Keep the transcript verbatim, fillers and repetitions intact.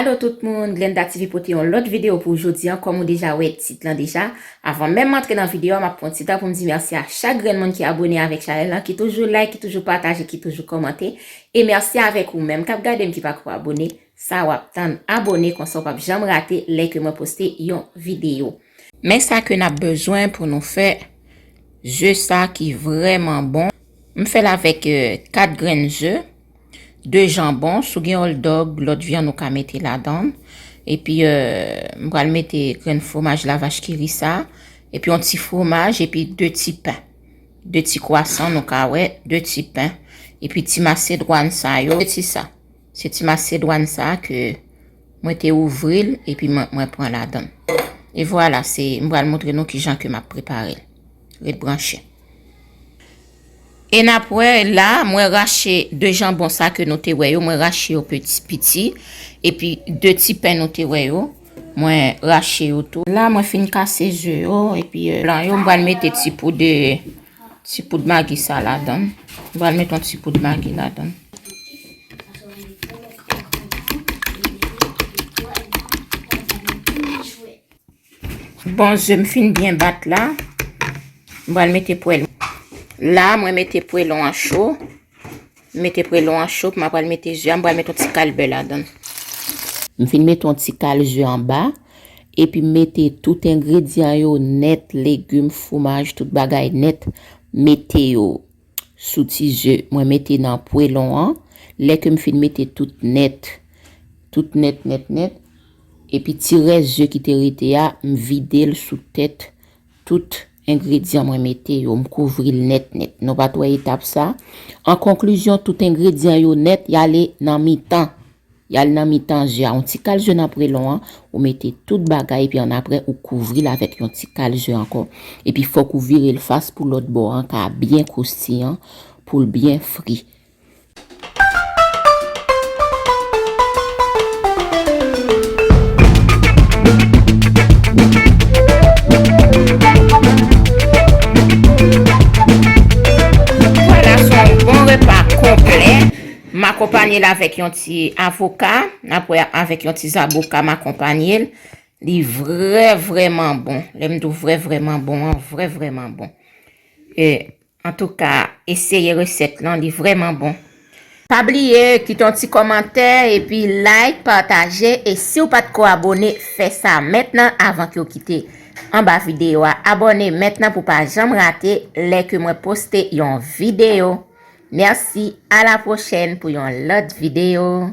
Hello tout moun, Glenda T V pote yon lòt videyo pou jodi an. Kòm ou deja wè tit lan deja, avan menm m antre nan videyo a, m ap pran ti tan pou m di mèsi a chak grenn moun ki abone avèk chanèl lan, ki toujou like, ki toujou pataje, ki toujou kòmante. E mèsi avèk ou menm k ap gade m ki pako abone. Sa w ap tann, abone, konsa w p ap janm rate lè ke mwen poste yon videyo. Men sa ke n ap bezwen pou nou fè ze sa ki vrèman bon. M fè l avèk, euh, kat grenn ze, de janbon, si w gen hot dog, lòt vyann ou ka mete ladan l. Epi, euh, m pral mete grenn fwomaj lavach ki ri sa, epi yon ti fwomaj, epi de ti pen. De ti kwasan, nou ka wè, de ti pen. Epi ti masedwàn sa yo, se ti sa. Se ti masedwàn sa a ke mwen te ouvri l epi mwen, mwen pran ladan l. E vwala, se, m pral montre nou kijan ke m ap prepare l. Ret branche. E n ap wè la, mwen rache de janbon sa ke nou te wè yo, mwen rache yo piti piti. Epi de ti pen nou te wè yo, mwen rache yo tou. La, mwen fin kase ze yo, epi, euh, blan yo, m pral mete ti poud, ti poud magi sa ladan l. M pral mete yon ti poud magi ladan l. Bon, ze m fin byen bat la. M pral mete pwèl. La, mwen mete pwelon an cho. M mete pwelon an cho, m ap pral mete ze a, m pral mete yon ti kal bè ladan l. M fin mete yon ti kal ze anba, epi m mete tout engredyan yo nèt, legim, fwomaj, tout bagay nèt, mete yo sou ti ze mwen mete nan pwelon an. Lè ke m fin mete tout nèt, tout nèt, nèt, nèt, epi ti rès ze ki te rete a, m vide l sou tèt tout engredyan mwen mete yo, m kouvri l nèt, nèt. Nou pa t wè etap sa? An konklizyon, tout engredyan yo nèt, y ale nan mitan. Y al nan mitan ze a. Yon ti kal ze nan pwelon an, ou mete tout bagay, epi annapre, ou kouvri l avèk yon ti kal ze ankò. Epi fòk ou vire l fas pou lòt bò an ka byen koustiyan, pou l byen fri. Vwala, se yon bon repa konplè. M akonpanye l avèk yon ti avoka. N ap wè avèk yon ti zaboka m akonpanye l. Li vrè, vrèman bon. Lè m di w vrè, vrèman bon an, vrè, vrèman bon. E, antouka, eseye resèt lan, li vrèman bon. Pa bliye kite yon ti kòmantè, epi like, pataje, e si w pa t ko abone, fè sa mentnan avan ke w kite anba videyo a. Abone mentnan pou w pa janm rate lè ke mwen poste yon videyo. Mèsi, a la pwochèn pou yon lòt videyo.